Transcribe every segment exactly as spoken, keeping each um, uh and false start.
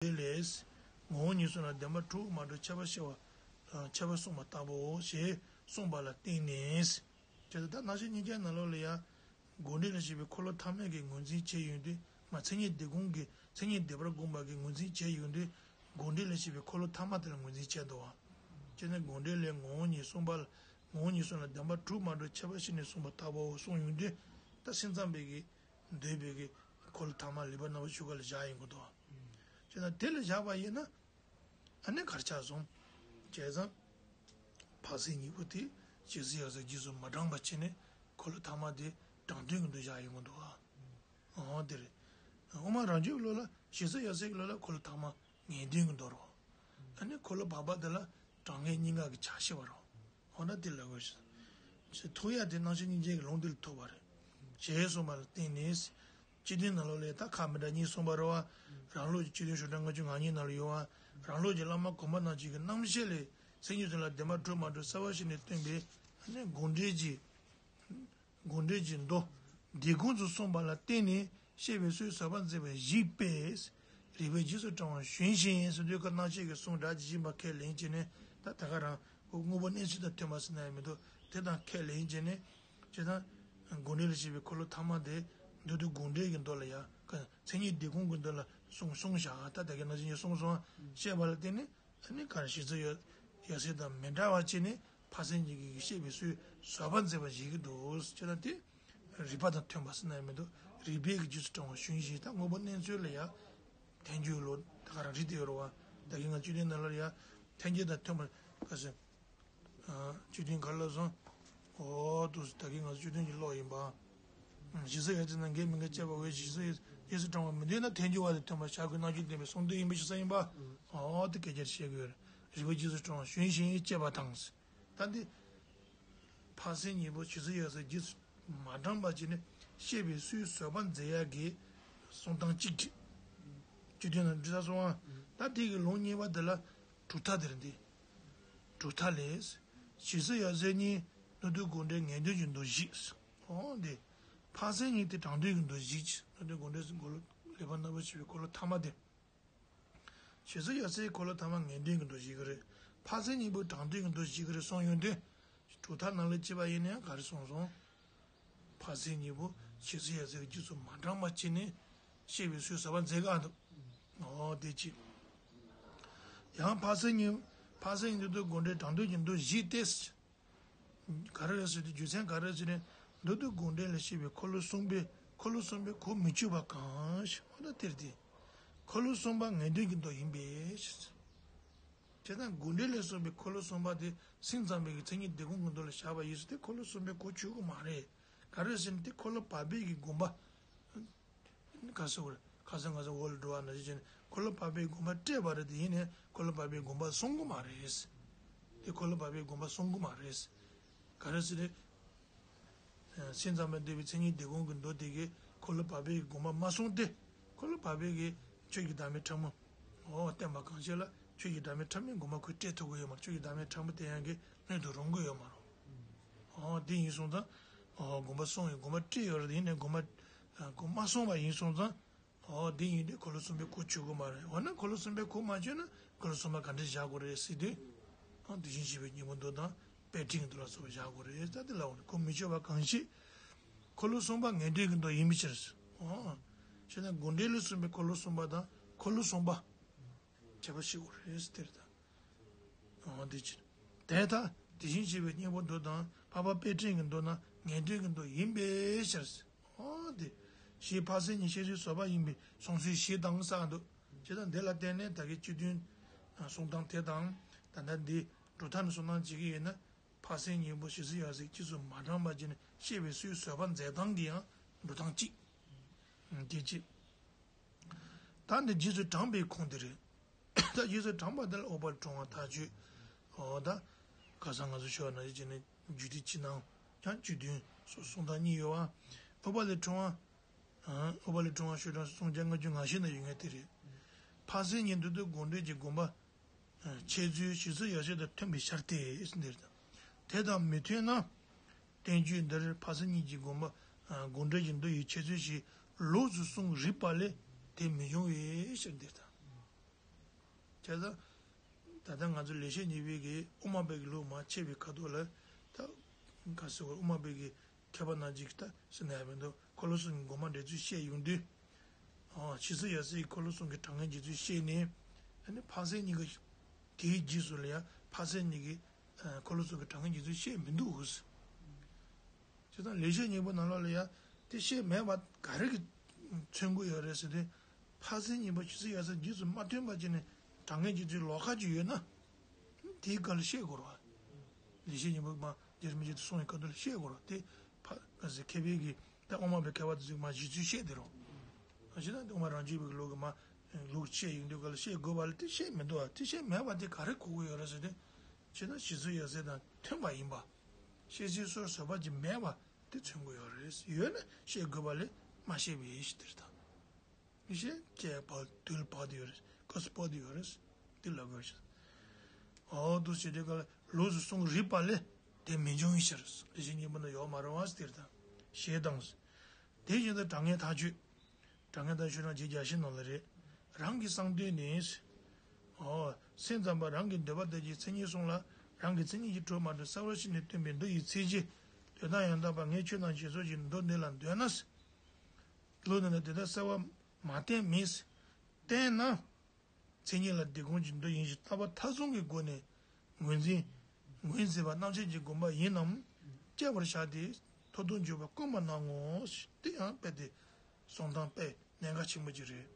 འབྲས་ལས། ངོ་བོ་ཉིད་གསུམ་ལ་བདེན་པ་དྲུག་མ་གྲུབ་ཁྱད་པར་ཤེས་པ། ཁྱད་པར་གསུངས་པ་ལྟ་བུའོ་ཞེས་གསུངས་པ་ལ་བརྟེན་ནས། བྱས་ཙང་ད་རྣམ་བཤད་སྙིང་རྗེ་ནང་ལོགས་ལ་ཡང་། དགོངས་འགྲེལ་ལས་བཤད་པའི་འཁོར་ལོ་ཐ་མ་གི་ངོས་འཛིན་བྱས་ཡོང་དུས། མ་མཚན་ཉིད་འདས་ཁུངས་ཀྱི་མཚན་ཉིད་འདས་པར་དགོངས་པ་གི་ངོས་འཛིན་བྱས་ཡོང་དུས། དགོངས་འགྲེལ་ལས་བཤད་པའི་འཁོར་ལོ་ཐ་མ་དེ་ལ་ངོས་འཛིན་བྱས་འདུག་བ། བྱས་ན་དགོངས་འགྲེལ་ལས་ངོ་བོ་ཉིད་གསུམ་པ་ལ། ངོ་བོ་ཉིད་གསུམ་ལ་བདེན་པ་དྲུག་མ་གྲུབ་ཁྱད་པར་ཕྱེ་ནས་གསུངས་པ་ལྟ་བུའོ་གསུངས་ཡོང་དུས། ད་སེམས་ཙམ་པའི་གི་འདོད་པའི་གི་འཁོར་ལོ་ཐ་མ་ལེགས་པར་རྣམ་པར་ཕྱེ་སྒོ་ལ་བཞག་ཡོང་གི་འདུག་བ། བྱས་ན་དེ་ལ་བཞག་པ་ཡིན་ན། ཨ་ནི་གར་ཆགས་སོང་། བྱས་ཙང་། འཕགས་སེང་གཉིས་པོ་དེ་ཇི་སྲིད་ཡང་སྲིད་རྗེས་སུ་མ་འབྲངས་པ་བྱས་ནས་འཁོར་ལོ་ཐ་མ་དེ་དྲང་དོན་གྱི་མདོ་བཞག་ཡོང་གི་འདུག་བ། ཨོ་དེ་རེད། དབུ་མ་རང་རྒྱུད་ཀྱི་ལུགས་ལ་ཇི་སྲིད་ཡང་སྲིད་ཀྱི་ལུགས་ལ་འཁོར་ལོ་ཐ་མ་ངེས་དོན་གྱི་མདོ་རེད་བ། ཨ་ནི་འཁོར་ལོ་བར་པ་དེ་ལ་དྲང་ངེས་གཉིས་ཀ་གི་ཆ་ཤས་པ་རེད་བ། འོ་ན་དེ་ལ་དགོས་ཤིང་། ཐུག་ཡ་དེ་རྣམ་བཤད་སྙིང་རྗེ་གི་ལུང་དེ་ལ་ཐུག་པ་རེད། ཞེས་གསུངས་པ་ལ་བརྟེན་ནས། སྤྱི་དོན་ནང་ལོགས་ལ་ད་ཁ་མི་འདྲ་གཉིས་གསུངས་པ་རེད་བ། རང་ལུགས་ཀྱི་སྤྱི་དོན་སུམ་རྟགས་ལྔ་བཅུ་ང་གཉིས་ནང་ལ་ཡོད་བ། རང་ལུགས་ཀྱི་བླ་མ་གོང་མ་རྣམས་ཀྱི་རྣམ་བཤད་ལས་མཚན་ཉིད་གསུམ་ལ་བདེན་པ་གྲུབ་མ་གྲུབ་གསལ་བར་བྱས་ནས་སྟོན་པའི་ཨ་ནི་དགོངས་འགྲེལ་གྱི། དགོངས་འགྲེལ་གྱི་མདོ། འདས་ཁུངས་སུ་གསུངས་པ་ལ་བརྟེན་ནས་བཤད་པའི་སྲོལ་བཟོད་པར་མཛད་པ་ཞིག་པས། རིགས་པས་རྗེས་སུ་དྲང་བ་གཞོན་ཞིང་ཟེར་དུས་ཀ་རྣམ་བཤད་ཀྱི་གསུང་སྒྲ་ཇི་བཞིན་པ་ཁས་ལེན་བྱས་ནས་ད་ད་ག་རང་ཁོ་དངོས་པོ་གནས་ཚུལ་དང་མཐུན་པ་ཟེར་ན་ཡང་མི་འདུག་དེ་དང་ཁས་ལེན་བྱས་ནས། བྱས་ཙང་། དགོངས་འགྲེལ་ལ་བཤད་པའི་འཁོར་ལོ་ཐ་མ་དེ། མདོ་སྡུད་དགོངས་འགྲེལ་གྱི་མདོ་ལ་ཡང་། མཚན་ཉིད་འདས་ཁུངས་ཀྱི་མདོ་ལ་གསུངས་གསུངས་བཞག་ད་ད་གིན་ནང་བཞིན་གྱི་གསུངས་སོང་། བཤད་པ་ལ་བརྟེན་ནས། ཨ་ནི་ག་རེ་ཞེས་ཚོ་ཡ་ཡ་སྲིད་དང་མི་འདྲ་བ་བྱས་ནས་འཕགས་སེང་གཉིས་ཀྱིས་བཤད་པའི་སྲོལ་བཟོད་པར་མཛད་པ་ཞིག་གི་འདུག་ཅེ་ན་དེ། རིགས་པ་དང་མཐུན་པ་ཟེར་ན་ཡང་མི་འདུག་རིགས་པས་ཀྱི་རྗེས་སུ་དྲང་བ་གཞོན་ཞིང་ད་དངོས་པོ་གནས་ཚུལ་ལ་ཡ། ཐལ་འགྱུར་ལོ་ད་ག་རང་རིགས་དེ་ཡོད་རེད་བ། ད་གིན་ང་བཅུད་ལྡན་ནང་ལ་ཡ། ཐལ་འགྱུར་དང་མཐུན་པ་ག་ཟེར། བཅུད་ལྡན་ག་ལ་སོང་། འོ་འདུག་ད་གིན་ང་ཚོ་བཅུད་ལྡན་གྱི་ཀློག་ཡིན་པ། ཨང་། ཞེས་སོགས་ཡ་དེ་ན་འགལ་མི་འགལ་དཔྱད་པ་འོས་ཞེས་སོགས་ཡ་ཞེས་སུ་དྲང་བ་མི་འདོད་ན་ཐལ་འགྱུར་བ་དེ་ཐོན་པར་བྱ་དགོས་རྣམ་འགྱུར་ལྡན་པའི་གསུང་འདོད་ཡིན་པ་ཞིག་ས་ཡིན་པ། འོ་དེ་སྐད་ཆ་བཤད་དགོས་རེད། རིགས་པ་རྗེས་སུ་དྲང་བ་གཞོན་ཞིང་བཅས་པ་དང་། ད་འདི། འཕགས་སེང་གཉིས་པོ་ཇི་སྲིད་ཡང་སྲིད་རྗེས་སུ་མ་འབྲངས་པ་བྱས་ནས་བཤད་པའི་སྲོལ་བཟོད་པར་མཛད་ཡག་གི་གསུང་སྟངས་གཅིག་བྲིས། བཅུད་ལྡན་ནང་འབྲི་ས་སོང་ཨ། ད་དེ་གི་ལུང་གཉིས་པ་དེ་ལ། གྲུབ་མཐའ་དེར་འདི། གྲུབ་མཐའ་ལས། ཇི་སྲིད་ཡང་སྲིད་གཉིས་མདོ་སྡུད་དགོངས་འགྲེལ་ངེས་དོན་གྱི་མདོ་བཞི། འོ་འདི། འཕགས་སེང་གཉིས་དེ་དྲང་དོན་གྱི་མདོ་བཞི། མདོ་སྡུད་དགོངས་འགྲེལ་གྱི་མགོ་ལོག་ལེགས་པར་རྣམ་པར་ཕྱེ་བའི་འཁོར་ལོ་ཐ་མ་དེ། ཇི་སྲིད་ཡང་སྲིད་འཁོར་ལོ་ཐ་མ་ངེས་དོན་གྱི་མདོ་བཞི་གི་རེད། འཕགས་སེང་གཉིས་པོ་དྲང་དོན་གྱི་མདོ་བཞི་གི་རེད་གསུངས་ཡོང་དུས། གྲུབ་མཐའ་ནང་ལ་ཅི་པ་ཡིན་ན་ཡང་ག་རེ་གསུངས་སོང་། འཕགས་སེང་གཉིས་པོ་ཇི་སྲིད་ཡང་སྲིད་ཀྱི་རྗེས་སུ་མ་འབྲངས་པ་བྱས་ནས་བཤད་པའི་སྲོལ་བཟོད་པར་མཛད་ག་འདུག་འོ་དེ་ཅི། ཡང་འཕགས་སེང་གཉིས། འཕགས་སེང་གཉིས་མདོ་སྡུད་དགོངས་འགྲེལ་དྲང་དོན་གྱི་མདོ་བཞི་སྟེ། ག་རེ་རེད་ཟེར་དུས་རྒྱུ་མཚན་ག་རེ་ཟེར་ནས་མདོ་སྡུད་དགོངས་འགྲེལ་ལ་བཤད་པའི་འཁོར་ལོ་གསུམ་པའི་འཁོར་ལོ་གསུམ་པའི་གོ་མི་ཆོད་པ་གང་ཞིག་འོ་ན་དེར་དེ། འཁོར་ལོ་གསུམ་པ་ངེས་དོན་གྱི་མདོ་ཡིན་པས། བྱས་ཙང་དགོངས་འགྲེལ་ལས་གསུངས་པའི་འཁོར་ལོ་གསུམ་པ་དེ་སེམས་ཙམ་པའི་གི་མཚན་ཉིད་འདས་ཁུངས་ཀྱི་མདོ་ལ་བཞག་པ་ཡིན་ཟེར་ཏེ་འཁོར་ལོ་གསུམ་པའི་གོ་ཆོད་ཀྱི་མ་རེད། ག་རེ་ཟེར་ན་དེ་འཁོར་ལོ་བར་པའི་གི་དགོངས་པ། ག་ཟེར་བར་ཁ་སང་ང་ཚོ་འོག་ལ་འགྲོ་བ་ན་ཅི་བྱས་ནས་འཁོར་ལོ་བར་པའི་དགོངས་པ་སྤྲད་པ་རེད་དེ་ཡིན་ནས་འཁོར་ལོ་བར་པའི་དགོངས་པ་གསུང་གི་མ་རེད། དེ་འཁོར་ལོ་བར་པའི་དགོངས་པ་གསུང་གི་མ་རེད། ག་རེ་ཟེར་ན། སེམས་ཙམ་པས་འདོད་པའི་མཚན་ཉིད་འདས་ཁུངས་ཀྱི་མདོ་དེ་གའི་འཁོར་ལོ་བར་པའི་དགོངས་པ་མ་གསུངས་ཏེ། འཁོར་ལོ་བར་པའི་གི་ཆོས་ཀྱི་བདག་མེད་ཕྲ་མོ། འོ་བསྟན་པ་གང་ཞིག་ལ་ཆོས་ཀྱི་བདག་མེད་ཕྲ་མོའི་དགོངས་པ་ཁོས་སྤྲད་ཐུབ་ཀྱི་ཡོད་མ་རེད། ཆོས་ཀྱི་བདག་མེད་ཕྲ་མོ་དེ་ཡང་གི་སྣོད་དུ་རུང་གི་ཡོད་མ་རེད། འོ་དེ་ཡིན་སོང་ཙང་། འོ་དགོངས་པ་གསུངས་ཡོད་དགོངས་པ་སྤྲད་ཡོད་རེད་ཡིན་ནའི་དགོངས་པ། དགོངས་མ་གསུངས་པ་ཡིན་སོང་ཙང་། འོ་དེ་ཡིན་དུས་འཁོར་ལོ་གསུམ་པའི་གོ་ཆོད་ཀྱི་མ་རེད། འོ་ན་འཁོར་ལོ་གསུམ་པའི་གོ་མ་ཆོད་ན་འཁོར་ལོ་གསུམ་པ་ག་འདྲ་བཞག་དགོས་རེད་ཟེར་དུས། འོ་དེ་བཞིན་གཤེགས་པའི་སྙིང་པོ་མདོ་དང་དཔེ་ཕྲེང་གི་མདོ་ལ་སོགས་པ་བཞག་དགོས་རེད་ཟེར་དེ་ལ་འོ་ན་གོ་མི་ཆོད་པ་གང་ཞིག་འཁོར་ལོ་གསུམ་པ་ངེས་དོན་གྱི་མདོ་ཡིན་པའི་ཕྱིར། འོ། བྱས་ན་དགོངས་འགྲེལ་ལས་གསུངས་པའི་འཁོར་ལོ་གསུམ་པ་དང་འཁོར་ལོ་གསུམ་པ། ཁྱད་པར་ཕྱེ་དགོས་རེད་ཟེར་དེ་རེད་ད། འོ་དེ་ཕྱིར། དེ་ལྟར་དེ་བཞིན་གཤེགས་པའི་སྙིང་པོ་མདོ་དང་འཕགས་པ་དཔེ་ཕྲེང་གི་མདོ་རྣམས་ངེས་དོན་གྱི་མདོ་ཡིན་པའི་ཕྱིར། འོ་དེ། ཞེས་འཕགས་སེང་གཉིས་བཤད་སྲོལ་བཟོད་པ་ཡིན་པའི་གསུང་སྲོལ་བཞི་དང་ཟེར་འདུག་བྱས་ཙང་འདི་ལ་བརྟེན་ནས་ད་གིན་སྤྱི་དོན། གསུང་སྟངས་དེ་དང་། ད་ལྟ་འདི་གྲུབ་མཐའ་ནས་གསུང་སྟངས་བྱེད་ཀྱི་ཡོད་ན། འཕགས་སེང་གཉིས་པོ་ཇི་སྲིད་ཡང་སྲིད་རྗེས་སུ་མ་འབྲངས་པ་བྱས་ནས་བཤད་པའི་སྲོལ་བཟོད་པར་མཛད་སྟངས་ཀྱི་ཡང་གྲུབ་སྟངས་གཅིག་དེ་གཅིག་ད་འདི་རྗེས་སུ་འབྲངས་པའི་ཁུངས་དེ་རེད། ད་རྗེས་སུ་འབྲངས་པ་དེ་ལ་འོག་པ་ལས་འཁྲུངས་པ་མཐའ་དཔྱོད། འོ་ད། ཁ་སང་ང་ཚོ་ཞུས་པ་ནང་བཞིན་བྱས་ནས་རྒྱུད་སྡེ་སྤྱི་དང་ཡང་སྤྱི་དོན་སོགས་གསུང་སྟངས་གཉིས་ཡོད་པ། འོག་པ་ལས་འཁྲུངས་པ། འོག་པ་ལས་འཁྲུངས་པ་ཤོག་གྲངས་སུ་སུམ་བརྒྱ་ལྔ་བཅུ་ང་བཞི་ན་ཡོད་ངེས་དེ་རེད། འཕགས་སེང་གཉིས་མདོ་སྡུད་དགོངས་འགྲེལ་གྱི་དགོངས་པ། འཆད་རྩོད་ཞི་རྩོད་ཡ་ཤོད་དང་མཐུན་པའི་ཕྱིར་ཏེ་ཟེར་འདིར་དང་། དེ་དང་མི་མཐུན་ན། བསྟན་བཅོས་འདིར་འཕགས་སེང་གཉིས་ཀྱི་དགོངས་པ། དགོངས་འགྲེལ་གྱི་མདོ་ཡི་འཆད་རྩོད་ཞེས་ལོགས་སུ་གསུངས་རིགས་པ་ལས་དེ་མི་འབྱུང་བའི་ཕྱིར་འདིར་དང་། བྱས་ཙང་། ད་ལྟ་ང་ཚོ་ལེགས་བཤད་སྙིང་པོའི་གི་དབུ་མ་པའི་གི་ལུགས་མར་ཕྱེ་བའི་ཁ་ཐོག་ལ། ད་ག་ཟེར་བ། དབུ་མ་པའི་གི་མཁས་པ་རྣམས་ཀྱིས་ད་ཟེར་ན་ཡང་མི་འདུག་འཁོར་ལོ་གསུམ་གྱི་དགོངས་པ་འགྲེལ་ཚུལ་བཤད་ཡོང་དུས། ཨ། ཕྱི་གསལ་ཡར་གསལ་གྱི་འཁོར་ལོ་གསུམ་གྱི་དྲང་ངེས་འབྱེད་ཚུལ་བཤད་ནས། ཨ་ནི་འཕགས་སེང་གཉིས་ཀྱི། དེའི་རྗེས་སུ་ལ་ཡང་འཕགས་སེང་གཉིས་ཀྱི། ཨ། འཁོར་ལོ་གསུམ་གྱི་དྲང་ངེས་འབྱེད་ཚུལ་བཤད་མི་འདུག་བྱས་ཙང་ལེགས་བཤད་སྙིང་པོ་ནང་ལོགས་ལ་ཡང་དེ་བཤད་མེད་པ་ག་རེ་གིས་མཚོན་གྱི་ཡོད་རེད་ཟེར་དུས། འཕགས་སེང་གཉིས་པོ་ཕྱི་གསལ་ཡར་གསལ་རྗེས་སུ་མ་མཐུན་པ་བྱས་ནས་དྲང་ངེས་འབྱེད་ཚུལ་ལོགས་ཀ་ཅིག་ཡོད་ན། དེའི་སྐབས་ལ་བཤད་དགོས་རེད་བ། ལེགས་བཤད་སྙིང་པོ་མར་རྒྱས་མི་རྒྱས་དུ་སོང་བའི་སྐབས་དུ་ལ་བཤད་དགོས་རེད་བ། དེ་ཕ་ག་ཟེར། མཁས་པའི་གི་ད་དབུ་མ་པའི་མཁས་པ་དེ་ཚོས་མར་གཞི་ཚུལ་བཤད་དེ་རེད་བ། གཞི་ན་དབུ་མ་རང་རྒྱུད་པའི་ལུགས་ཀྱི་མར་ལུགས་བཤད་ཡོང་དུས་སྐབས་ལ་བཤད་དགོས་པ་ལ་དེ་བཤད་མི་འདུག་བ། དེ་བཤད་མེད་པ་དེ་ག་རེ་གོ་གི་ཡོད་རེད་ཟེར་དུས། བྱས་ན་ཕྱི་གསལ་ཡར་གསལ་དང་མཐུན་པ་ཡིན་པ། བཤད་ཚུལ་སོ་སོ་བཟོ་བ་ཅིག་མེད་པ་དེ་མཚོན་གྱི་ཡོད་རེད། ཡོད་ན་བཤད་དགོས་པ་ལས་མ་བཤད་པའི་ཕྱིར་དེ་རེད་ད། མི་ཤེས་བྱས་པ་དུས་ལ་བབ་བསྡད་ཡོད་རེད། སྐབས་སུ་བབ་བསྡད་ཡོད་རེད། དེ་ལབ་དགོས་རེད། འོ་འདུག་བྱས་དུས་སྐབས་ལ་ལོགས་སུ་གསུང་རིགས་པ་ལས་དེ་མི་འབྱུང་བའི་ཕྱིར། ལེགས་བཤད་སྙིང་པོ་ན་ཡོད་མ་རེད་བ་ཟེར་དང་། ཞེས་དང་། དེ་བཞིན་དུ་དྲང་ངེས་མཐའ་དཔྱོད། དྲང་ངེས་མཐའ་དཔྱོད་རང་རྗེས་རྒྱ་ཆེ་ནང་ལ་རེད། རང་གི་གསང་འདུས་ནི། འོ། སེམས་ཙམ་པ་རང་གི་འདོད་པ་ལྟར་གྱི་མཚན་ཉིད་གསུམ་ལ་རང་གི་མཚན་ཉིད་ཀྱིས་གྲུབ་མ་གྲུབ་གསལ་བར་ཤེས་ནས་སྟོན་པའི་མདོ་ཡི་ཚིག་གཅིག་འདོད་དང་ཡང་དག་པ་ངས་ཆོས་རྣམས་ཞེས་སོགས་ཀྱི་མདོ་འདི་ལ་འདོད་ན། ལུགས་འདི་ལ་དེ་ལྟར་གསལ་བ་མ་བསྟན་མིན། བསྟན་ན། མཚན་ཉིད་ལ་དེ་སྒོམ་གྱི་མདོ་ཡིན་ཞེས་རྟག་པ་མཐའ་བཟུང་གི་སྒོ་ནས་ངོས་འཛིན། ངོས་འཛིན་པ་རྣམ་བཤད་ཀྱི་དགོངས་པ་ཡིན་ནམ། དཔྱད་པར་བྱ་སྟེ། མཐར་ཐུག་འཇུག་པ་བཀོད་པ་གནང་ངོ་། དེ་ཡང་རྦད་དེ་གསུང་སྟངས་དཔེ་གནད་འགག་ཆེན་པོ་ཅིག་རེད།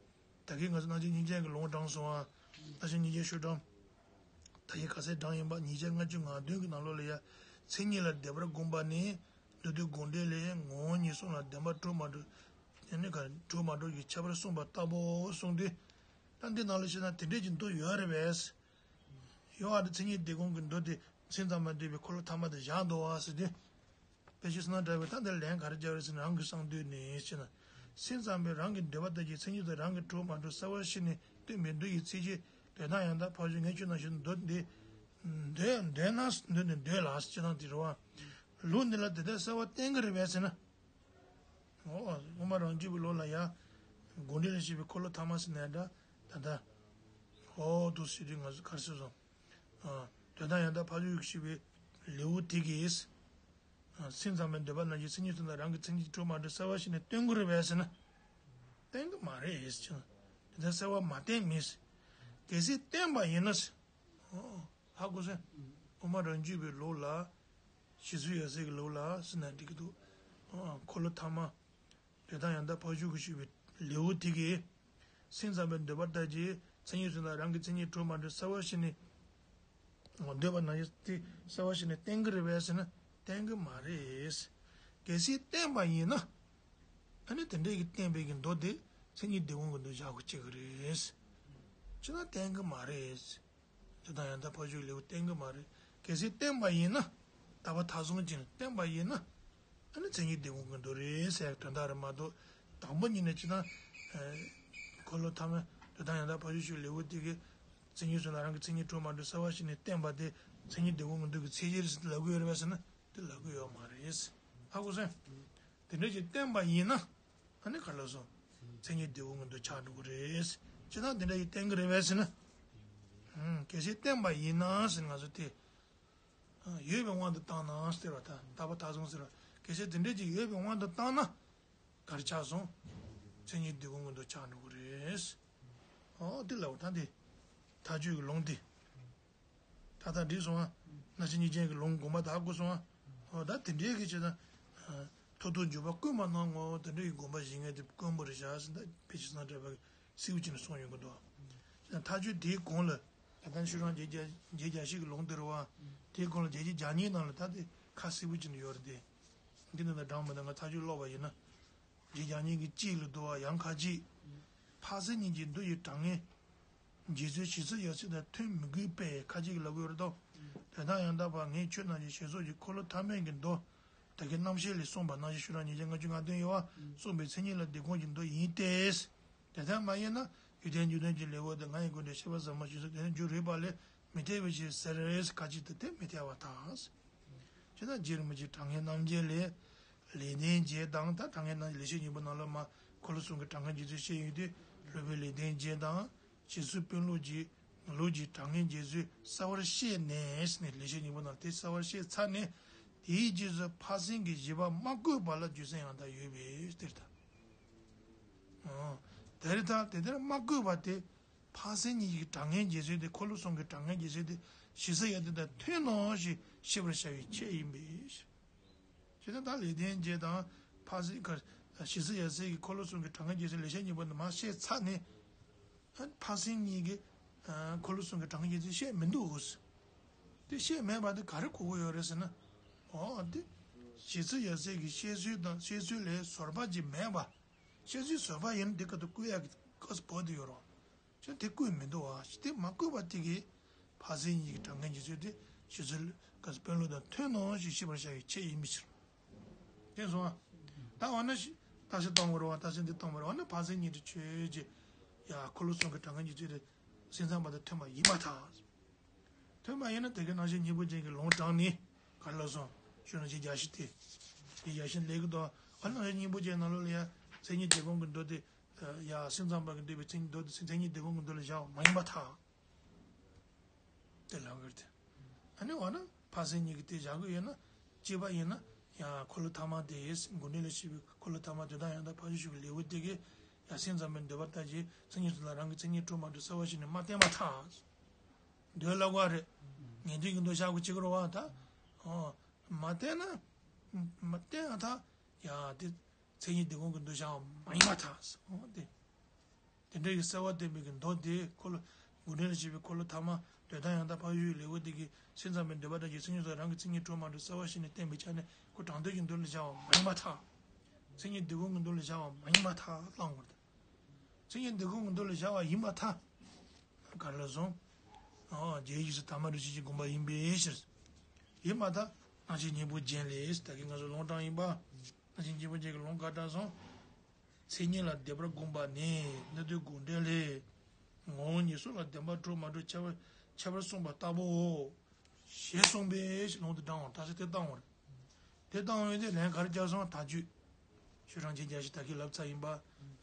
ད་གིན་ང་ཚོ་རྣམ་བཤད་སྙིང་རྗེ་གི་ལུང་དྲངས་སོང་ཨ། རྣམ་བཤད་སྙིང་རྗེ་ཤོག་གྲངས། ད་གིན་ག་ཚོད་དྲངས་ཡིན་པ། ཉིས་བརྒྱ་ལྔ་བཅུ་ང་བདུན་གྱི་ནང་ལོགས་ལ་ཡ། མཚན་ཉིད་ལ་དད་པར་དགོངས་པ་ནི། མདོ་སྡེ་དགོངས་འགྲེལ་ལས་ངོ་བོ་ཉིད་གསུམ་ལ་བདེན་པར་གྲུབ་མ་གྲུབ། དེ་ནི་ག་གྲུབ་མ་གྲུབ་ཀྱི་ཁྱད་པར་གསུངས་པ་ལྟ་བུ་གསུངས་དུས། ད་འདི་ནང་ལ་བཤད་ན་དེ་འདྲས་ཀྱི་མདོ་ཡོད་རེད་པས། ཡོད་ཨ། དེ་མཚན་ཉིད་དེ་སྒོམ་གྱི་མདོ་དེ་སེམས་ཙམ་པ་འདོད་པའི་འཁོར་ལོ་ཐ་མ་དེ་བཞག་འདུག་བ་ཟེར་དུས། དཔེ་ཆ་སྣ་འདྲ་བའི་ད་འདིར་ལན་ག་རེ་རྒྱག་རེད་ཟེར་ན། རང་གི་གསང་འདུས་ནས་ཟེར་ན། སེམས་ཙམ་པས་རང་གི་འདོད་པ་ལྟར་གྱི་མཚན་ཉིད་དུ་རང་གིས་གྲུབ་མ་གྲུབ་གསལ་བར་ཤེས་ནས་སྟོན་པའི་མདོ་ཡི་ཚིག་གཅིག་འདོད་དང་ཡང་དག་འཕགས་ཆོས་ངས་ཆོས་རྣམས་ཞེས་མདོ་འདི། འདོད་འདོད་ན་འདོད་ནས་འདོད་ལ་ཟེར་ན་དེ་རེད་བ། ལུགས་འདི་ལ་དེ་ལྟར་གསལ་བ་བསྟན་གྱི་རེད་པས་ཟེར་ན། འོ། དབུ་མ་རང་རྒྱུད་པའི་ལུགས་ལ་ཡ། དགོངས་འགྲེལ་ལ་བཤད་པའི་འཁོར་ལོ་ཐ་མ་ཟེར་ནའི་འདྲ། ད་ལྟ། འོ་འདུག་ཟེར་དུས་ང་ཚོ་ག་རེ་ཟེར་སོང་། ཨ། དོན་དམ་ཡང་དག་འཕགས་ཆོས་ཞེས་པའི་ལེའུ་དེ་གིས། ཨ། སེམས་ཙམ་པའི་འདོད་པ་རྣམས་ཀྱི་མཚན་ཉིད་དུ་ན་རང་གི་མཚན་ཉིད་གྲུབ་མ་གྲུབ་གསལ་བར་ཤེས་ནས་སྟོན་དགོས་རེད་པས་ཟེར་ན། བསྟན་གྱི་མ་རེད་ཟེར་ན། དེ་ལྟར་གསལ་བ་མ་བསྟན་མིན། གལ་སྲིད་བསྟན་པ་ཡིན་ན། ཨོ། ཧ་གོ་སོང་། དབུ་མ་རང་རྒྱུད་པའི་ལུགས་ལ། ཕྱི་གསལ་ཡར་གསལ་གྱི་ལུགས་ལ་ཟེར་ན་འགྲིག་གི་འདུག་ཨོ། འཁོར་ལོ་ཐ་མ། དོན་དམ་ཡང་དག་འཕགས་ཆོས་ཞེས་པའི་ལེའུ་དེ་གིས། སེམས་ཙམ་པའི་འདོད་པ་ལྟར་གྱི་མཚན་ཉིད་གསུམ་ལ་རང་གི་མཚན་ཉིད་གྲུབ་མ་གྲུབ་གསལ་བར་ཤེས་ནས། འདོད་པ་ན་ཡང་དེ་གསལ་བར་ཤེས་ནས་བསྟན་གྱི་རེད་པས་ཟེར་ན་བསྟན་གྱི་མ་རེད། གལ་སྲིད་བསྟན་པ་ཡིན་ན། ཨ་ནི་དེ་འདྲས་ཀྱི་བསྟན་པའི་གི་མདོ་དེ་མཚན་ཉིད་དེ་དགོངས་ཀྱི་མདོ་བཞག་དགོས་ཀྱི་རེད། ཅི་ན་བསྟན་གྱི་མ་རེད། དེ་དང་ཡང་དག་འཕགས་ཆོས་ལེའུ་བསྟན་གྱི་མ་རེད། གལ་སྲིད་བསྟན་པ་ཡིན་ན། རྟག་པ་མཐའ་བཟུང་ཅན་བསྟན་པ་ཡིན་ན། ཨ་ནི་མཚན་ཉིད་དེ་དགོངས་ཀྱི་མདོ་རེད་ཟེར་དོན་དག་རེད་མ་གཏོགས། དང་པོ་ཉིད་ནས་ཅི་ན། འཁོར་ལོ་ཐ་མ་དེ་དང་ཡང་དག་འཕགས་ཆོས་ཞེས་པའི་ལེའུ་དེ་གིས། མཚན་ཉིད་གསུམ་ལ་རང་གི་མཚན་ཉིད་གྲུབ་མ་གྲུབ་གསལ་བར་ཤེས་ནས་བསྟན་པ་དེ་མཚན་ཉིད་དེ་དགོངས་ཀྱི་མདོ་གི་ཚིག་གཅིག་རེད་ཟེར་ལབ་ཀྱི་ཡོད་རེད་པས་ཟེར་ན། དེ་ལབ་ཀྱི་ཡོད་མ་རེད། ཧ་གོ་སོང་། དེ་འདྲ་ཞིག་བསྟན་པ་ཡིན་ན། ཨ་ནི་ག་རེ་ལབ་སོང་། མཚན་ཉིད་དེ་དགོངས་ཀྱི་མདོ་ཆགས་འགྲོ་གི་རེད། ཅི་ན་དེ་འདྲ་ཞིག་བསྟན་གྱི་རེད་པས་ཟེར་ན། ཧུམ། གལ་སྲིད་བསྟན་པ་ཡིན་ན་ཟེར་ན་ང་ཚོ་དེ། ཡོད་པའི་དབང་དུ་བཏང་ན་ཟེར་བ་དང་རྟག་པ་མཐའ་བཟུང་ཟེར་བ། གལ་སྲིད་དེ་འདྲ་ཞིག་ཡོད་པའི་དབང་དུ་བཏང་ན། ག་རེ་ཆགས་སོང་། མཚན་ཉིད་དེ་དགོངས་ཀྱི་མདོ་ཆགས་འགྲོ་གི་རེད། ཨོ་དེ་ལབ་པ་ད་དེ། མཐའ་དཔྱོད་ཀྱི་ལུང་དེ། ད་ལྟ་འགྲིག་སོང་ཨ། རྣམ་བཤད་སྙིང་རྗེ་གི་ལུང་དགོངས་པ་ད་གོ་སོང་ཨ། ཨོ་ད་དེ་འདྲའི་གི་བྱས་ན། མཐར་ཐུག་འཇུག་པ་བཀོད་མ་གནང་ངོ་། དེ་འདྲའི་གི་དགོངས་པ་བཞེས་མཁན་དེ་དཀོན་པོ་རེད་བཞག་ཟེར་ད་དཔེ་ཆ་སྣ་འདྲ་བ་གི་གསལ་པོ་བྱས་ནས་གསུངས་ཡོང་གི་འདུག་ཨ། མཐའ་དཔྱོད་དེའི་གོང་ལ་ད་ལྟ་ཤོག་གྲངས་བརྒྱད་བརྒྱ་བརྒྱད་བརྒྱ་བཞི་གི་ལུང་དེ་རེད་བ། དེའི་གོང་ལ་བརྒྱད་བརྒྱ་གྱ་གཉིས་ནང་ལ་ད་དེ་ཁ་གསལ་པོ་བྱས་ནས་ཡོད་རེད་དེ། འདི་ནང་ལ་དྲངས་མི་འདུག་ང་མཐའ་དཔྱོད་ཀློག་པ་ཡིན་ན། བརྒྱད་བརྒྱ་གྱ་གཉིས་ཀྱི་གཅིག་ལ་འདུག་བ། ཡང་ཁ་ཅིག་འཕགས་སེང་གཉིས་ཀྱི་མདོ་ཡི་དྲང་ངེས་འབྱེད་ཚུལ་ཕྱི་གསལ་ཡར་གསལ་དང་མཐུན་མི་དགོས་པས་ཁ་ཅིག་ལབ་ཀྱི་ཡོད་རེད་དོ། དོན་དམ་ཡང་དག་པ་ངས་ཆོས་རྣམས་ཀྱི་ཞེས་སོགས་ཀྱི་འཁོར་ལོ་ཐ་མའི་གི་མདོ། ད་གིན་རྣམ་བཤད་ལས་གསུངས་པ་རྣམ་བཤད་ཤོག་གྲངས་ཉིས་བརྒྱ་ལྔ་བཅུ་ང་བདུན་ཡོད་བ། གསུངས་པའི་མཚན་ཉིད་ལ་དེ་དགོངས་ཀྱི་མདོ་ཡིན་ཏེ། དེ་ལྟར་མ་ཡིན་ན་ཡོན་ཏན་རྒྱུ་ལྡན་གྱི་ལེའུ་སྟེ་ང་ཡི་དགོངས་འགྲེལ་བཤད་པ་ཟབ་མོ་ཞེས་སོགས་དེ་ནི་རྒྱུ་རིགས་པ་ལས་མི་འཐད་པའི་ཕྱིར་ཟེར་ཁ་ཅིག་ཏུ་དེ་མི་འཐད་པར་ཐལ། ཅེ་ན་རྗེ་རིན་པོ་ཆེའི་དྲང་ངེས་རྣམ་འབྱེད་ལས། ལེགས་ལྡན་འབྱེད་དང་ད་དྲང་ངེས་རྣམ་འབྱེད་ལེགས་བཤད་སྙིང་པོ་ནང་ལ་མར་འཁོར་ལོ་གསུམ་གྱི་དྲང་ངེས་འབྱེད་ཚུལ་བཤད་ཡོང་དུས་སློབ་དཔོན་ལེགས་ལྡན་འབྱེད་དང་། རྗེ་བཙུན་དཔོན་སློབ་ཀྱི་ ལུགས་ཀྱི་གྲངས་ངེས་འབྱེད་ཚུལ་གསལ་བར་ཤེས་ནས་ནས་ལེགས་བཤད་སྙིང་པོ་ནང་དེ་གསལ་བར་ཤེས་ཚར་ནས། དེའི་རྗེས་སུ་འཕགས་སེང་གི་བཞི་པ་མ་བཀོད་པ་ལ་རྒྱུ་མཚན་ཡང་དག་ཡོད་པའི་ཕྱིར་ད། ཨོ། དེ་རེད་ད། དེ་ལྟར་མ་བཀོད་པ་དེ། འཕགས་སེང་གཉིས་ཀྱི་གྲངས་ངེས་འབྱེད་ཚུལ་དེ། འཁོར་ལོ་གསུམ་གྱི་གྲངས་ངེས་འབྱེད་ཚུལ་དེ་ཞིབ་ཚགས་ཡ་དེ་དང་མཐུན་ནོ་ཞེས་ཤེས་པར་བྱ་བའི་ཆེད་ཡིན་པས། ཞེས་ན་ད་ལེགས་ལྡན་འབྱེད་དང་འཕགས་སེང་ག་ཞིབ་ཚགས་ཡ་གསལ་གྱི་འཁོར་ལོ་གསུམ་གྱི་གྲངས་ངེས་འབྱེད་ཚུལ་ལེགས་བཤད་སྙིང་པོ་འདི་མར་བཤད་ཚར་ནས། འཕགས་སེང་གཉིས་ཀྱི་འཁོར་ལོ་གསུམ་གྱི་གྲངས་ངེས་འབྱེད་ཚུལ་བཤད་མི་འདུག་དེ་བཤད་མེད་པ་དེ་ག་རེ་གོ་གི་ཡོད་རེད་ཟེར་ན། འོ་དེ་ཞིབ་ཚགས་ཡ་གསལ་གྱི་བཤད་ཚུལ་དང་བཤད་ཚུལ་ལས་བཟོད་པ་ཅིག་མེད་པ། བཤད་ཚུལ་བཟོད་པ་ཡིན་ན་དེ་ག་དུ་བཀོད་ཡག་གི་སྐབས་སུ་བབས་དུ་ཡོད་རོགས། ཅང་དེ་བཀོད་མི་འདུག་བ། དེ་མ་བཀོད་པ་དེ་གིས་འཕགས་སེང་གཉིས་ཀྱི་གྲངས་ངེས་འབྱེད་ཚུལ་དེ་ཞིབ་ཚགས་ཀྱི་དཔོན་སློབ་དང་མཐུན་ནོ་ཞེས་ཤེས་པར་བྱ་བའི་ཆེད་ཡིན་པའི་ཕྱིར། དེ་སོང་བ། ད་འོ་ན་ཞིག་བརྟག་དཔྱད་གཏོང་དགོས་རེད་བ། བརྟག་དཔྱད་འདི་གཏོང་དགོས་རེད་བ། འོ་ན་འཕགས་སེང་གཉིས་དེ་ཆོས་ཅན། ཡ་འཁོར་ལོ་གསུམ་གྱི་གྲངས་ངེས་འབྱེད་ཚུལ་དེ་སེམས་ཙམ་པ་དང་མཐུན་པ་ཡིན་པར་ཐལ། མཐུན་པ་ཡིན་ན་དེ་གའི་རྣམ་བཤད་སྙིང་པོ་ཅན་གྱི་ལུང་དྲངས་ནས་ག་རེ་ལབ་སོང་། ཞུ་ན་ཞེ་རྒྱ་ཞིག་སྟེ། ཞེ་རྒྱ་ཞིག་ལས་ཀྱི་དོ། ཨ་རྣམ་བཤད་སྙིང་པོ་ཅན་ནང་ལོགས་ལ་ཡ་མཚན་ཉིད་སྡེ་དགོངས་ཀྱི་མདོ་དེ། ཡ་སེམས་ཙམ་པ་གིས་འདོད་པའི་མཚན་ཉིད་མདོ་དེ་མཚན་ཉིད་སྡེ་དགོངས་ཀྱི་མདོ་ལ་བཞག་པ་མ་ཡིན་པར་ཐལ། དེ་ལབ་ཀྱི་རེད། ཨ་ནི་འོ་ན་འཕགས་སེང་གཉིས་ཀྱིས་དེ་བཞག་གི་ཡོད་ན། གཅིག་པ་ཡིན་ན་ཡང་འཁོར་ལོ་ཐ་མ་དེ། དགོངས་འགྲེལ་ལ་བཤད་པའི་འཁོར་ལོ་ཐ་མ་དོན་དམ་ཡང་དག་ཕ་རོལ་ཞུགས་ཀྱི་ལེའུ་དེ་གིས་ཡང་སེམས་ཙམ་པའི་འདོད་པ་ལྟར་གྱི་མཚན་ཉིད་གསུམ་ལ་རང་གི་མཚན་ཉིད་གྲུབ་མ་གྲུབ་གསལ་བར་བྱས་ནས་མ་བསྟན་པར་ཐལ། འདོད་ལབ་དགོས་རེད། ངེས་དོན་གྱི་མདོ་བཞག་དགོས་ཅིག་རེད་བ་ད། ཨོ། མ་བསྟན་ན། མ་བསྟན་ཡང་ཐལ། ཡ་དེ། མཚན་ཉིད་སྡེ་དགོངས་ཀྱི་མདོ་བཞག་པ་མ་ཡིན་པར་ཐལ། ཨོ་དེ། དེ་འདྲ་ཡི་གསལ་བ་བསྟན་པའི་གི་མདོ་དེ་འཁོར་ལོ་དགོངས་འགྲེལ་ལ་བཤད་པའི་འཁོར་ལོ་ཐ་མ་དོན་དམ་ཡང་དག་ཕ་རོལ་ཞུགས་ཀྱི་ལེའུ་དེ་གིས་སེམས་ཙམ་པའི་འདོད་པ་ལྟར་གྱི་མཚན་ཉིད་གསུམ་ལ་རང་གི་མཚན་ཉིད་གྲུབ་མ་གྲུབ་གསལ་བར་བྱས་ནས་བསྟན་པའི་ཆ་ནས་ཁོ་དྲང་དོན་གྱི་མདོ་ལ་བཞག་པ་མ་ཡིན་པར་ཐལ། མཚན་ཉིད་སྡེ་དགོངས་ཀྱི་མདོ་ལ་བཞག་པ་མ་ཡིན་པར་ཐལ་གསུངས་པ་རེད། མཚན་ཉིད་སྡེ་དགོངས་ཀྱི་མདོ་ལ་བཞག་པ་ཡིན་པར་ཐལ། ག་རེ་ལབ་སོང་། ཨོ། རྗེ་ཡིས་སུ་དམ་པ་རིན་པོ་ཆེ་གི་དགོངས་པ་ཡིན་པའི་ཕྱིར། ཡིན་པར་ཐལ། རྣམ་བཤད་སྙིང་པོ་རྒྱན་ལས། ད་གིན་ང་ཚོ་ལུང་དྲངས་ཡིན་པ། རྣམ་བཤད་སྙིང་པོ་རྒྱན་གྱི་ལུང་ག་དྲངས་སོང་། མཚན་ཉིད་ལ་བཟླས་པར་དགོངས་པ་ནི་སྣོད་ལྡན་དགོངས་འགྲེལ་ལས། ངོ་བོ་ཉིད་གསུམ་ལ་བདེན་པར་གྲུབ་མ་གྲུབ་ཁྱད་པར་ཁྱད་པར་གསུངས་པ་ལྟ་བུའོ། ཞེས་གསུངས་པའི་ལུང་དུ་དྲངས་པ། ད་ཆ་དེ་བཏང་བ་རེད། དེ་བཏང་བའི་དེ་ལན་ག་རེ་བརྒྱབ་སོང་། ཐག་གཅོད། ཤོག་གྲངས་བརྒྱད་བརྒྱ་ཞིག་ད་གིན་ལབ་ཚར་ཡིན་པ།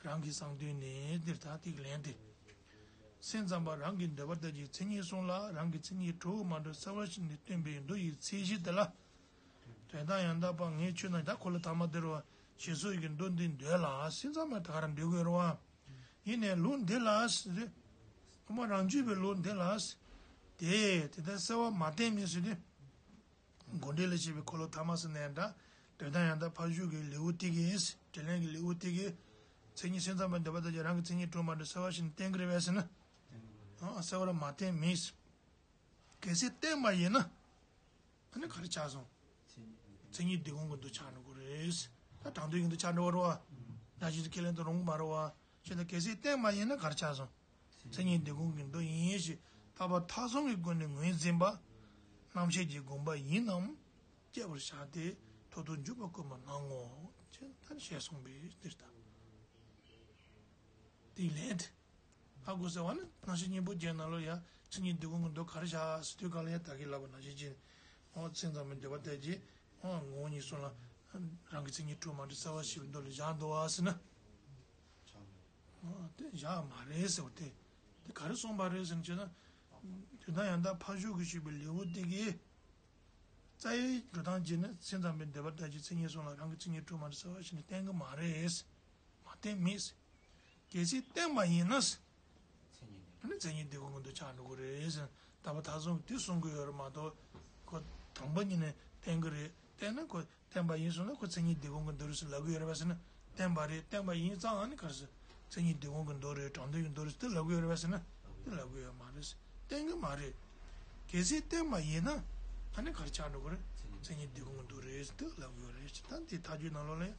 རང་གི་གསང་དོན་ནི་འདིར་ད་ཏིག་ལན་ཏེ། སེམས་ཙམ་པ་རང་གི་འདོད་པ་ལྟར་གྱི་མཚན་ཉིད་གསུམ་ལ་རང་གི་མཚན་ཉིད་གྲུབ་མ་གྲུབ་གསལ་བར་བྱས་ནས་སྟོན་པའི་མདོ་ཡི་ཚད་གཞི་དེ་ལ། དོན་དམ་ཡང་དག་པ་ངས་ཆོས་རྣམས། ད་འཁོར་ལོ་ཐ་མ་དེ་རུ་ཞེས་སོགས་ཀྱི་མདོ་འདི་འདོད་ལ། སེམས་ཙམ་པ་ད་ག་རང་འདོད་དགོས་རེད་བ། ཡིན་ནའི་ལུགས་འདི་ལ་ཟེར་ཏེ། ཨོ་མ་རང་རྒྱུད་པའི་ལུགས་འདི་ལ་ཟེར། དེ་དེ་ལྟར་གསལ་བ་མ་བསྟན་མིན་ཟེར་ཏེ། དགོངས་འགྲེལ་ལ་བཤད་པའི་འཁོར་ལོ་ཐ་མ་ཟེར་ནའི་འདྲ། དོན་དམ་ཡང་དག་ཕར་ཞོག་གི་ལེའུ་སྟེ་གིས། དྲིས་ལན་གྱི་ལེའུ་སྟེ་གིས། མཚན་ཉིད་སེམས་ཙམ་པའི་འདོད་པ་ལྟར་གྱི་རང་གི་མཚན་ཉིད་གྲུབ་མ་གྲུབ་གསལ་བར་བྱས་ནས་བསྟན་གྱི་རེད་པས་ཟེར་ན། ཨང་། གསལ་བར་མ་བསྟན་མིན། གལ་སྲིད་བསྟན་པ་ཡིན་ན། ཨ་ནི་ག་རེ་ཆགས་སོང་། མཚན་ཉིད་སྡེ་དགོངས་ཀྱི་མདོ་ཆགས་འགྲོ་གི་རེད། ད་དྲང་དོན་གྱི་མདོ་ཆགས་འགྲོ་བ་རེད་བ། འདྲ་བྱེད་དུ་ཁས་ལེན་དུ་རུང་གི་མ་རེད་བ། ཞེ་ན་གལ་སྲིད་བསྟན་པ་ཡིན་ན་ག་རེ་ཆགས་སོང་། མཚན་ཉིད་སྡེ་དགོངས་ཀྱི་མདོ་ཡིན་ཞེས་རྟག་པ་མཐའ་གསུམ་གྱི་སྒོ་ནས་ངོས་འཛིན་པ། རྣམ་བཤད་ཀྱི་དགོངས་པ་ཡིན་ནམ། དཔྱད་པར་བྱ་སྟེ་མཐར་ཐུག་འཇུག་པ་བཀོད་པ་ནའོ། ཅེས་ད་ཞེས་གསུངས་པའི་འདིར་ད། དེའི་ལན་དེ། ཧ་གོ་ཟེར་བ་ནི་རྣམ་བཤད་སྙིང་པོ་རྒྱན་ནང་ལ་ཡ་མཚན་ཉིད་སྡེ་དགོངས་ཀྱི་མདོ་ག་རེ་བཞག་ཟེར་དུས་ག་ལ་ཡ་ད་གིན་ལབ་པ་ནང་བཞིན་བྱས་ནས། འོ་སེམས་ཙམ་པའི་འདོད་པ་ལྟར་གྱི། འོ་ངོ་བོ་ཉིད་གསུམ་ལ་རང་གི་མཚན་ཉིད་གྲུབ་མ་གྲུབ་གསལ་བར་བྱེད་པའི་མདོ་ལ་བཞག་འདུག་བ་ཟེར་ན། འོ་དེ་བཞག་མ་རེད་ཟེར་བ་དེ། དེ་ག་རེ་གསུངས་པ་རེད་ཟེར་ན་བྱས་ན། དོན་དམ་ཡང་དག་ཕར་ཞོག་གི་ཞུས་པའི་ལེའུ་སྟེ་གིས། རྩ་བའི་འགྲོ་སྟངས་བྱས་ན་སེམས་ཙམ་པའི་འདོད་པ་ལྟར་གྱི་མཚན་ཉིད་གསུམ་ལ་རང་གི་མཚན་ཉིད་གྲུབ་མ་གྲུབ་གསལ་བར་བྱས་ནས་བསྟན་གྱི་མ་རེད། མ་བསྟན་མེད། གལ་སྲིད་བསྟན་པ་ཡིན་ན། མཚན་ཉིད་སྡེ་དགོངས་ཀྱི་མདོ་ཆགས་འགྲོ་གི་རེད་ཟེར། རྟག་པ་མཐའ་གསུམ་དེ་གསུང་གི་ཡོད་རེད་མ་གཏོགས། ཁོ་དང་པོ་ཉིད་ནས་བསྟན་གྱི་རེད། བསྟན་ན་ཁོ་བསྟན་པ་ཡིན་གསུངས་ན་ཁོ་མཚན་ཉིད་སྡེ་དགོངས་ཀྱི་མདོ་རེད་ཟེར་ལབ་གི་ཡོད་རེད་པས་ཟེར་ན། བསྟན་པ་རེད། བསྟན་པ་ཡིན་ཙང་ཨ་ནི་ག་རེ་ཟེར། མཚན་ཉིད་སྡེ་དགོངས་ཀྱི་མདོ་རེད། དྲང་དོན་གྱི་མདོ་རེད་ཟེར་དེ་ལབ་གི་ཡོད་རེད་པས་ཟེར་ན། དེ་ལབ་གི་ཡོད་མ་རེད། བསྟན་གྱི་མ་རེད། གལ་སྲིད་བསྟན་པ་ཡིན་ན། ཨ་ནི་ག་རེ་ཆགས་འགྲོ་གི་རེད། མཚན་ཉིད་སྡེ་དགོངས་ཀྱི་མདོ་རེད་ཟེར་དེ་ལབ་གི་ཡོད་རེད། ད་འདི་ཐག་གཅོད་ནང་ལོགས་ལ་ཡང་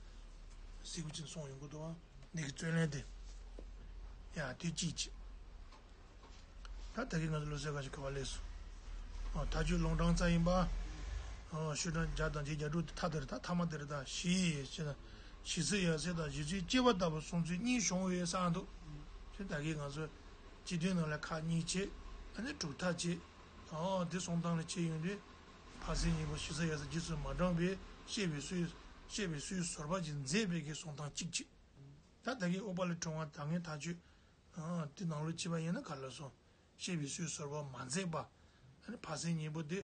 གཟིགས་པ་ཅིན་གསུངས་ཡོང་གི་འདུག་ཨ། འདི་གི་རྩོད་ལན་དེ། ཡ་དེ་གཅིག་བྱས། ད་ད་གིན་ང་ཚོ་བློ་གསལ་ཁ་ཞིག་ག་བ་སླེབས་སོང་། ཨ་ཐག་གཅོད་ལུང་དྲངས་ཚར་ཡིན་པ། ཨ་ཤོག་གྲངས་བརྒྱ་དང་བརྒྱད་བརྒྱ་དྲུག་དེ་མཐའ་དེར་ད་ཐ་མ་དེར་ད་ཞེས་ཞེ་ན། ཞིབ་ཚགས་ཡ་གསལ་དང་ཞིབ་ཚགས་བཅས་པ་ལྟ་བུ་གསུང་ཚུལ་གཉིས་བྱུང་བའི་གསང་འདུག་དེ་ད་གིན་ང་ཚོ་སྤྱི་དོན་ནང་ལ་ཁག་གཉིས་བྱས། ཨ་ནི་གྲུབ་མཐའ་བྱས། ཨོ་དེ་གསུང་སྟངས་ལ་བྱས་ཡོང་དུས། འཕགས་སེང་གཉིས་པོ་ཞིབ་ཚགས་ཡ་གསལ་རྗེས་སུ་མ་འབྲངས་པའི་བཤད་པའི་སྲོལ། བཤད་པའི་སྲོལ་བཟོད་པ་ཅིག་མཛད་པའི་གི་གསུང་སྟངས་གཅིག་བྱས། ད་ད་གིན་ཨོ་པ་ལ་དྲངས་པ་ད་ངས་ཐག་གཅོད། ཨ་དེ་ནང་ལོགས་བྱས་པ་ཡིན་ན་ག་རེ་ལབ་སོང་། ཤེས་པའི་ཚུལ་ཟུར་པ་མ་མཛད་པ། ཨ་ནི་བར་གསེང་གཉིས་པོ་དེ།